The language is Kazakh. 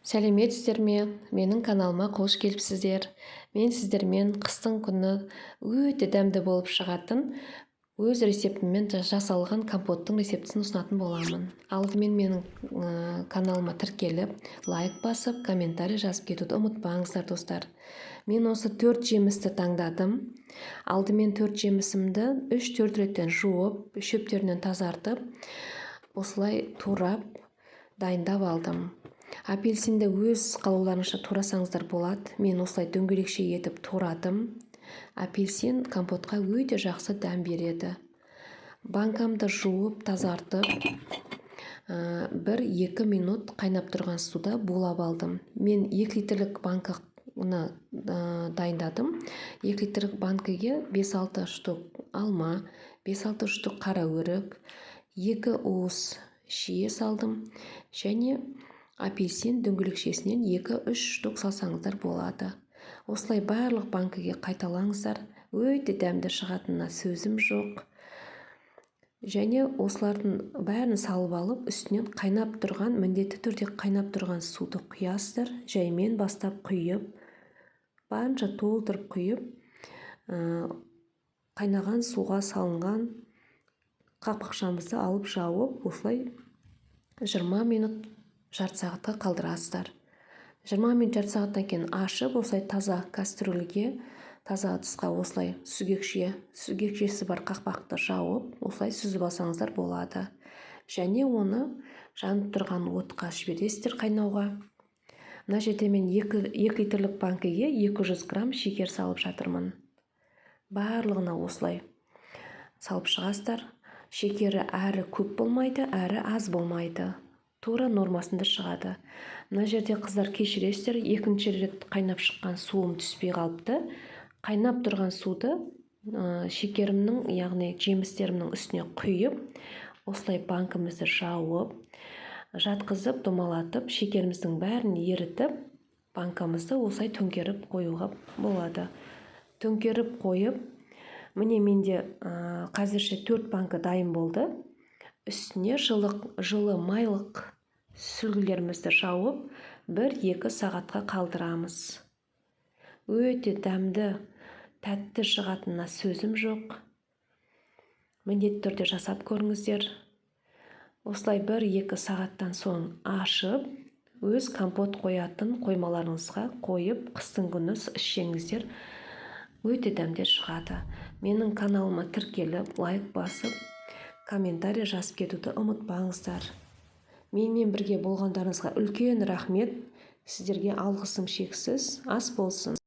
Сәлеметсіздер ме? Менің каналыма қош келіпсіздер. Мен сіздермен қыстың күні өте дәмді болып шығатын, өз рецептіммен жасалған компоттың рецептісін ұсынатын боламын. Алдымен менің каналыма тіркеліп, лайк басып, комментарий жазып кетуді ұмытпаңыздар, достар. Мен осы төрт жемісті таңдадым. Алдымен төрт жемісімді 3-4 реттен жуып, шөптерінен тазартып, осылай турап дайындап алдым. Апельсинді өз қалауларыңызша турасаңыздар болады. Мен осылай дөңгелекше етіп турадым. Апельсин компотқа өте жақсы дәм береді. Банкамды жуып, тазартып, 1-2 минут қайнап тұрған суда булап алдым. Мен 2 литрлік банканы дайындадым. 2 литрлік банкіге 5-6 штук алма, 5-6 штук қара өрік, 2 уыс шие салдым және апельсин дөңгелекшесінен 2-3 штук салсаңыздар болады. Осылай барлық банкіге қайталаңыздар. Өте дәмді шығатынына сөзім жоқ. Және осылардың бәрін салып алып, үстінен қайнап тұрған, міндетті түрде қайнап тұрған суды құясыздар. Жаймен бастап құйып, барынша толтырып құйып, қайнаған суға салынған қақпақшамызды алып жауып, осылай 20 минут, жарты сағатқа қалдырасыздар. 20 минут, жарты сағаттан кейін ашып, осылай таза кастрюльге, таза ыдысқа осылай сүзгекшесі бар қақпақты жауып, осылай сүзіп алсаңыздар болады. Және оны жанып тұрған отқа жібересіздер қайнауға. Мына жерде мен 2 литрлік банкіге 200 грамм шекер салып жатырмын. Барлығына осылай салып шығасыздар. Шекері әрі көп болмайды, әрі аз болмайды, тура нормасында шығады. Мына жерде, қыздар, кешіресіздер, екінші рет қайнап шыққан суым түспей қалыпты. Қайнап тұрған суды шекерімнің, яғни жемістерімнің үстіне құйып, осылай банкімізді жауып, жатқызып, домалатып, шекеріміздің бәрін ерітіп, банкамызды осылай төңкеріп қоюға болады. Төңкеріп қойып, міне, менде қазірше төрт банка дайын болды. Үстіне жылы, жылы майлық сүлгілерімізді жауып, 1-2 сағатқа қалдырамыз. Өте дәмді, тәтті шығатынына сөзім жоқ. Міндетті түрде жасап көріңіздер. Осылай 1-2 сағаттан соң ашып, өз компот қоятын қоймаларыңызға қойып, қыстың күні ішсеңіздер, өте дәмді шығады. Менің каналыма тіркеліп, лайк басып, комментарий жазып кетуді ұмытпаңыздар. Менімен бірге болғандарыңызға үлкен рахмет. Сіздерге алғысым шексіз. Ас болсын!